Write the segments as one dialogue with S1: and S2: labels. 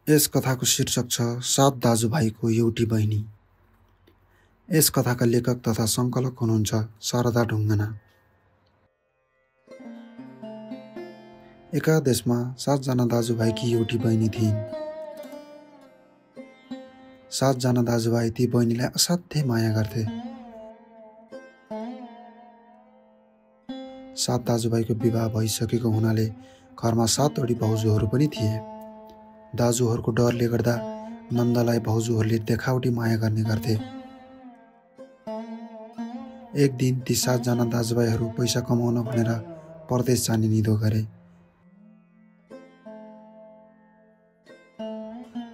S1: यस कथाको शीर्षक छ 7 दाजुभाइको एउटी बहिनी। यस कथाका लेखक तथा सङ्कलक हुनुहुन्छ शारदा ढुङ्गाना। एका देशमा 7 जना दाजुभाइकी एउटी बहिनी थिइन्। 7 जना दाजुभाइ ती बहिनीलाई असाध्यै माया गर्थे। 7 दाजुभाइको विवाह भइसकेको हुनाले घरमा 7 वटी भाउजूहरू पनि थिए। दाजुहरूको डरले गर्दा नन्दलाई भाउजूहरूले देखावटी माया गर्ने गर्थे। एक दिन ती 7 जना दाजुभाइहरू पैसा कमाउन भनेर परदेश जाने निधो गरे।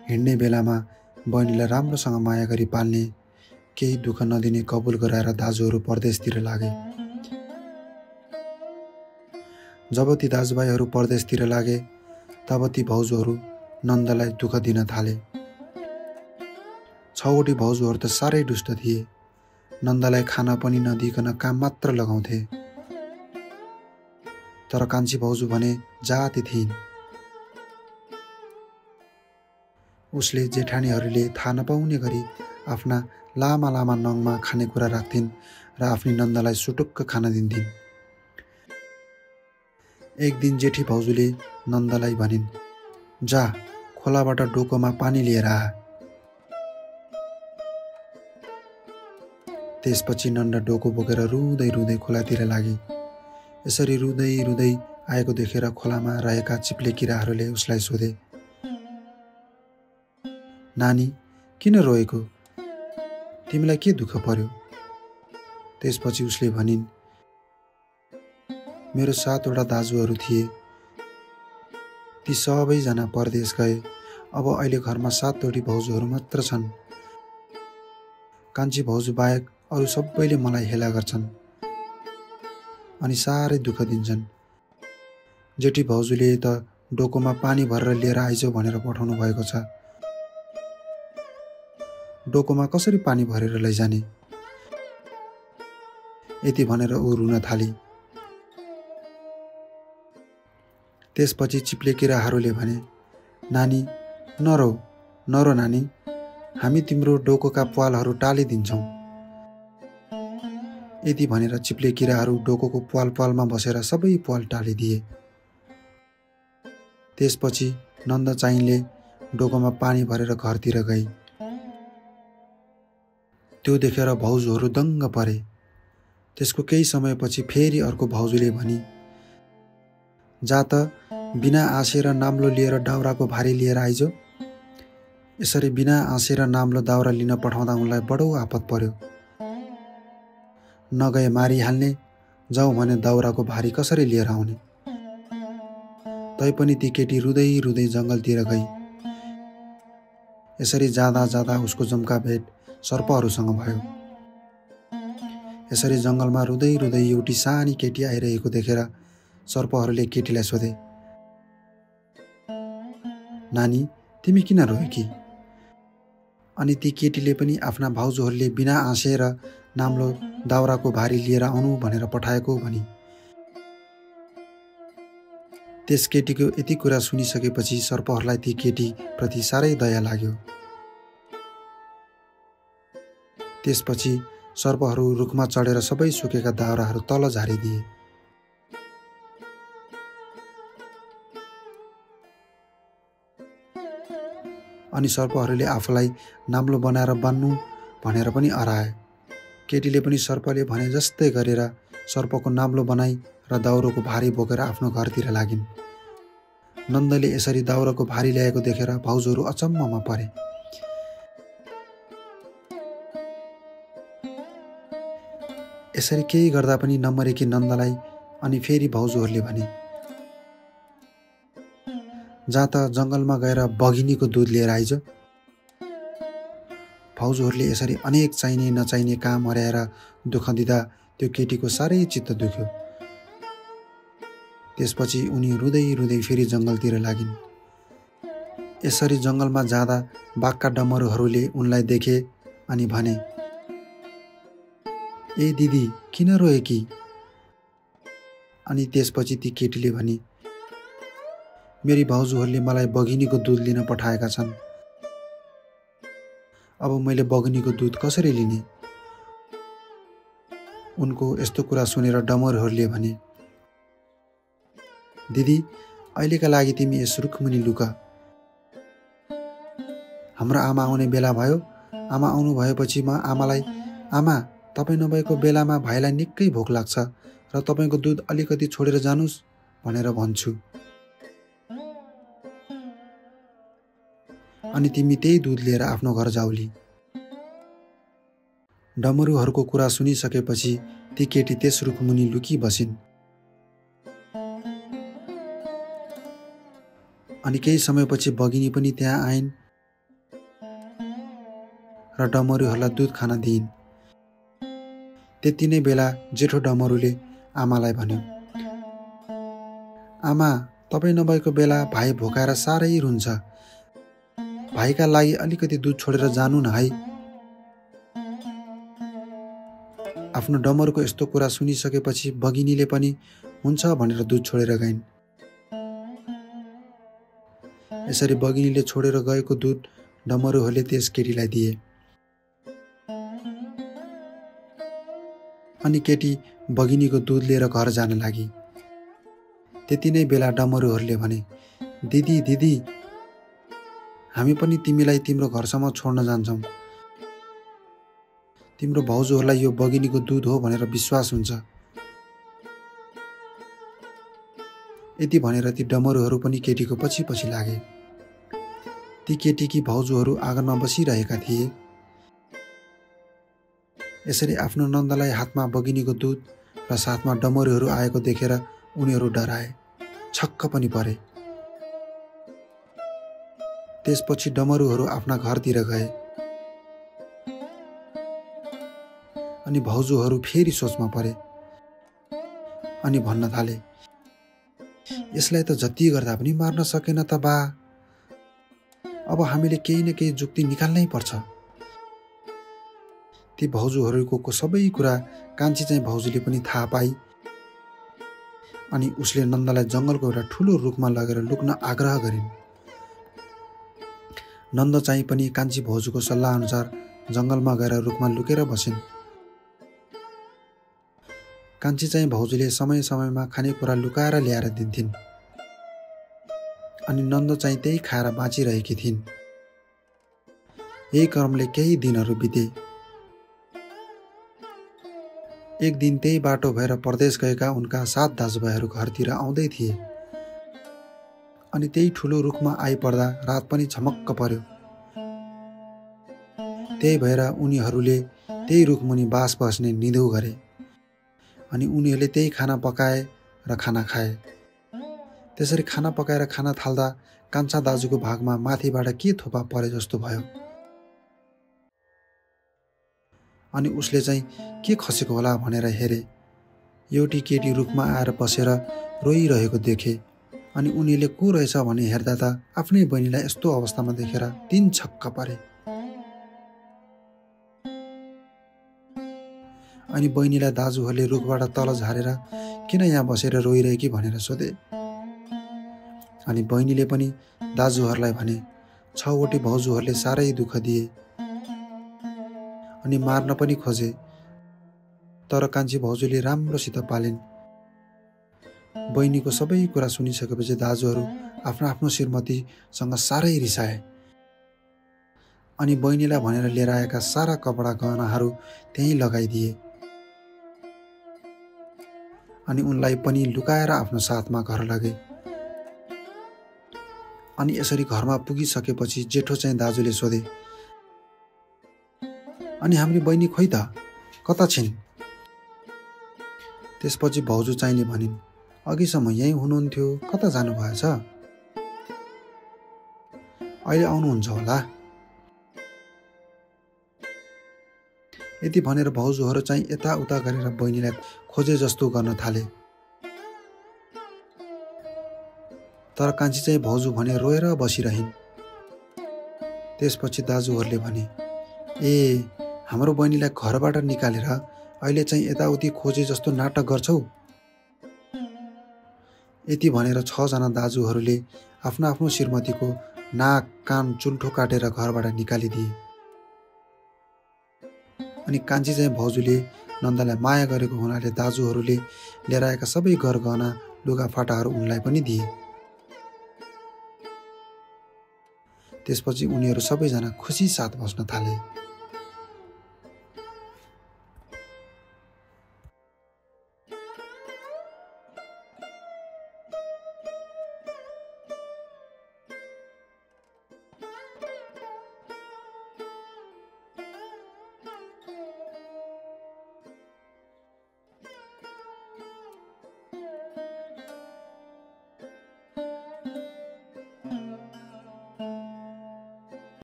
S1: हिँड्ने बेलामा बहिनीलाई राम्रोसँग माया गरी पाल्ने, केही दुःख नदिने कबुल गराएर दाजुहरू परदेशतिर लागे। जब ती दाजुभाइहरू परदेशतिर लागे तब ती भाउजूहरू नन्दलाई दुःख दिन थाले। 6 वटी भाउजूहरू त साह्रै दुष्ट थिए। नन्दलाई खाना पनि नदिइकन काम मात्र लगाउँथे। तर कान्छी भाउजू भने जाति थिइन्। उसले जेठानीहरूले थाहा नपाउने गरी आफ्ना लामा लामा नङमा खानेकुरा राख्थिन् र आफ्नी नन्दलाई सुटुक्क खान दिन्थिन्। एक दिन जेठी भाउजूले नन्दलाई भनिन्, जा खोलाबाट डोकोमा पानी लिएर आ। त्यसपछि नन्द डोको बोकेर रुँदै रुँदै खोलातिर लागे। यसरी रुँदै रुँदै आएको देखेर खोलामा रहेका चिप्ले किराहरूले उसलाई सोधे, नानी किन रोएको? तिमीलाई के दुःख पर्यो? त्यसपछि उसले भनिन्, मेरो 7 वटा दाजुहरू थिए, ती सबैजना परदेश गए। अब अहिले घरमा 7 वटी भाउजूहरू मात्र छन्। कान्छी भाउजू बाहेक अरू सबैले मलाई हेला गर्छन् अनि साह्रै दुःख दिन्छन्। जेठी भाउजूले त डोकोमा पानी भरेर लिएर आइज भनेर पठाउनु भएको छ। डोकोमा कसरी पानी भरेर लैजाने? यति भनेर ऊ रुन थाली। त्यसपछि चिप्ले किराहरूले भने, नानी नरो नरो नानी, हामी तिम्रो डोकोका प्वालहरू टालिदिन्छौँ। यति भनेर चिप्ले किराहरू डोकोको प्वालमा बसेर सबै प्वाल टालिदिए। त्यसपछि नन्द चाहिँले डोकोमा पानी भरेर घरतिर गई। त्यो देखेर भाउजूहरू दङ्ग परे। त्यसको केही समयपछि फेरि अर्को भाउजूले भनी, जा त बिना आँसेर नाम्लो लिएर दाउराको भारी लिएर आइज। यसरी बिना आँसेर नाम्लो दाउरा लिन पठाउँदा उनलाई बडो आपत पर्यो। नगए मारिहाल्ने, जाउँ भने दाउराको भारी कसरी लिएर आउने? तैपनि ती केटी रुँदै रुँदै जङ्गलतिर गई। यसरी जाँदा जाँदा उसको जम्का भेट सर्पहरूसँग भयो। यसरी जङ्गलमा रुँदै रुँदै एउटी सानी केटी आइरहेको देखेर सर्पहरूले केटीलाई सोधे, नानी तिमी किन रोएकी? अनि ती केटीले पनि आफ्ना भाउजूहरूले बिना आँसेर नाम्लो दाउराको भारी लिएर आउनु भनेर पठाएको भनी। त्यस केटीको यति कुरा सुनिसकेपछि सर्पहरूलाई ती केटी प्रति साह्रै दया लाग्यो। त्यसपछि सर्पहरू रुखमा चढेर सबै सुकेका दाउराहरू तल झारिदिए। अनि सर्पहरूले आफूलाई नाम्लो बनाएर बान्नु भनेर पनि अराए। केटीले पनि सर्पले भने जस्तै गरेर सर्पको नाम्लो बनाई र दाउरोको भारी बोकेर आफ्नो घरतिर लागिन्। नन्दले यसरी दाउरोको भारी ल्याएको देखेर भाउजूहरू अचम्ममा परे। यसरी केही गर्दा पनि नमरेकी नन्दलाई अनि फेरि भाउजूहरूले भने, जा त जङ्गलमा गएर बघिनीको दुध लिएर आइज। भाउजूहरूले यसरी अनेक चाहिने नचाहिने काम हराएर दुःख दिँदा त्यो केटीको साह्रै चित्त दुख्यो। त्यसपछि उनी रुँदै रुँदै फेरि जङ्गलतिर लागिन्। यसरी जङ्गलमा जाँदा बाघका डमरुहरूले उनलाई देखे अनि भने, ए दिदी किन रोएकी? अनि त्यसपछि ती केटीले भने, मेरी भाउजूहरूले मलाई बघिनीको दुध लिन पठाएका छन्। अब मैले बघिनीको दुध कसरी लिने? उनको यस्तो कुरा सुनेर डमरुहरूले भने, दिदी, अहिलेका लागि तिमी यस रुखमुनि लुक। हाम्रो आमा आउने बेला भयो। आमा आउनु भएपछि म आमालाई, आमा, तपाईँ नभएको बेलामा भाइलाई निकै भोक लाग्छ र तपाईँको दुध अलिकति छोडेर जानुस् भनेर भन्छु। अनि तिमी त्यही दुध लिएर आफ्नो घर जाउली। डमरुहरूको कुरा सुनिसकेपछि ती केटी त्यस रुखमुनि लुकी बसिन्। अनि केही समयपछि बघिनी पनि त्यहाँ आइन् र डमरुहरूलाई दुध खान दिइन्। त्यति नै बेला जेठो डमरुले आमालाई भन्यो, आमा, तपाईँ नभएको बेला भाइ भोकाएर साह्रै रुन्छ। भाइका लागि अलिकति दुध छोडेर जानु न है। आफ्नो डमरुको यस्तो कुरा सुनिसकेपछि बघिनीले पनि हुन्छ भनेर दुध छोडेर गइन्। यसरी बघिनीले छोडेर गएको दुध डमरुहरूले त्यस केटीलाई दिए। अनि केटी बघिनीको दुध लिएर घर जान लागि। त्यति नै बेला डमरुहरूले भने, दिदी, दिदी, हामी पनि तिमीलाई तिम्रो घरसम्म छोड्न जान्छौँ। तिम्रो भाउजूहरूलाई यो बघिनीको दुध हो भनेर विश्वास हुन्छ। यति भनेर ती डमरुहरू पनि केटीको पछि पछि लागे। ती केटीकी भाउजूहरू आँगनमा बसिरहेका थिए। यसरी आफ्नो नन्दलाई हातमा बघिनीको दुध र साथमा डमरुहरू आएको देखेर उनीहरू डराए, छक्क पनि परे। त्यसपछि डमरुहरू आफ्ना घरतिर गए। अनि भाउजूहरू फेरि सोचमा परे अनि भन्न थाले, यसलाई त जति गर्दा पनि मार्न सकेन त बा। अब हामीले केही न केही जुक्ति निकाल्नै पर्छ। ती भाउजूहरूको सबै कुरा कान्छी चाहिँ भाउजूले पनि थाहा पाई। अनि उसले नन्दलाई जङ्गलको एउटा ठुलो रुखमा लगेर लुक्न आग्रह गरिन्। नन्द चाहिँ पनि कान्छी भाउजूको सल्लाह अनुसार जङ्गलमा गएर रुखमा लुकेर बसिन्। कान्छी चाहिँ भाउजूले समय समयमा खानेकुरा लुकाएर ल्याएर दिन्थिन्। अनि नन्द चाहिँ त्यही खाएर बाँचिरहेकी थिइन्। यही क्रमले केही दिनहरू बिते। एक दिन त्यही बाटो भएर परदेश गएका उनका 7 दाजुभाइहरू घरतिर आउँदै थिए। अनि त्यही ठुलो रुखमा आइपर्दा रात पनि झमक्क पर्यो। त्यही भएर उनीहरूले त्यही रुखमुनि बास बस्ने निधो गरे। अनि उनीहरूले त्यही खाना पकाए र खाना खाए। त्यसरी खाना पकाएर खाना थाल्दा कान्छा दाजुको भागमा माथिबाट के थोपा परे जस्तो भयो। अनि उसले चाहिँ के खसेको होला भनेर हेरे। एउटी केटी रुखमा आएर बसेर रोइरहेको देखे। अनि उनीहरूले को रहेछ भने हेर्दा त आफ्नै बहिनीलाई यस्तो अवस्थामा देखेर 3 छक्क परे। अनि बहिनीलाई दाजुहरूले रुखबाट तल झारेर किन यहाँ बसेर रोइरहेकी भनेर सोधे। अनि बहिनीले पनि दाजुहरूलाई भने, 6वटी भाउजूहरूले साह्रै दुःख दिए अनि मार्न पनि खोजे, तर कान्छी भाउजूले राम्रोसित पालिन्। बहिनीको सबै कुरा सुनिसकेपछि दाजुहरू आफ्नो आफ्नो श्रीमतीसँग साह्रै रिसाए। अनि बहिनीलाई भनेर लिएर आएका सारा कपडा गहनाहरू त्यहीँ लगाइदिए। अनि उनलाई पनि लुकाएर आफ्नो साथमा घर लगे। अनि यसरी घरमा पुगिसकेपछि जेठो चाहिँ दाजुले सोधे, अनि हाम्रो बहिनी खोइ त, कता छिन्? त्यसपछि भाउजू चाहिँले भनिन्, अघिसम्म यहीँ हुनुहुन्थ्यो, कता जानुभएछ? अहिले आउनुहुन्छ होला। यति भनेर भाउजूहरू चाहिँ यताउता गरेर बहिनीलाई खोजे जस्तो गर्न थाले। तर कान्छी चाहिँ भाउजू भने रोएर बसिरहिन्। त्यसपछि दाजुहरूले भने, ए, हाम्रो बहिनीलाई घरबाट निकालेर अहिले चाहिँ यताउति खोजे जस्तो नाटक गर्छौ? यति भनेर 6 जना दाजुहरूले आफ्नो आफ्नो श्रीमतीको नाक कान चुल्ठो काटेर घरबाट निकालिदिए। अनि कान्छी चाहिँ भाउजूले नन्दलाई माया गरेको हुनाले दाजुहरूले लिएर आएका सबै गरगहना लुगाफाटाहरू उनलाई पनि दिए। त्यसपछि उनीहरू सबैजना खुसी साथ बस्न थाले।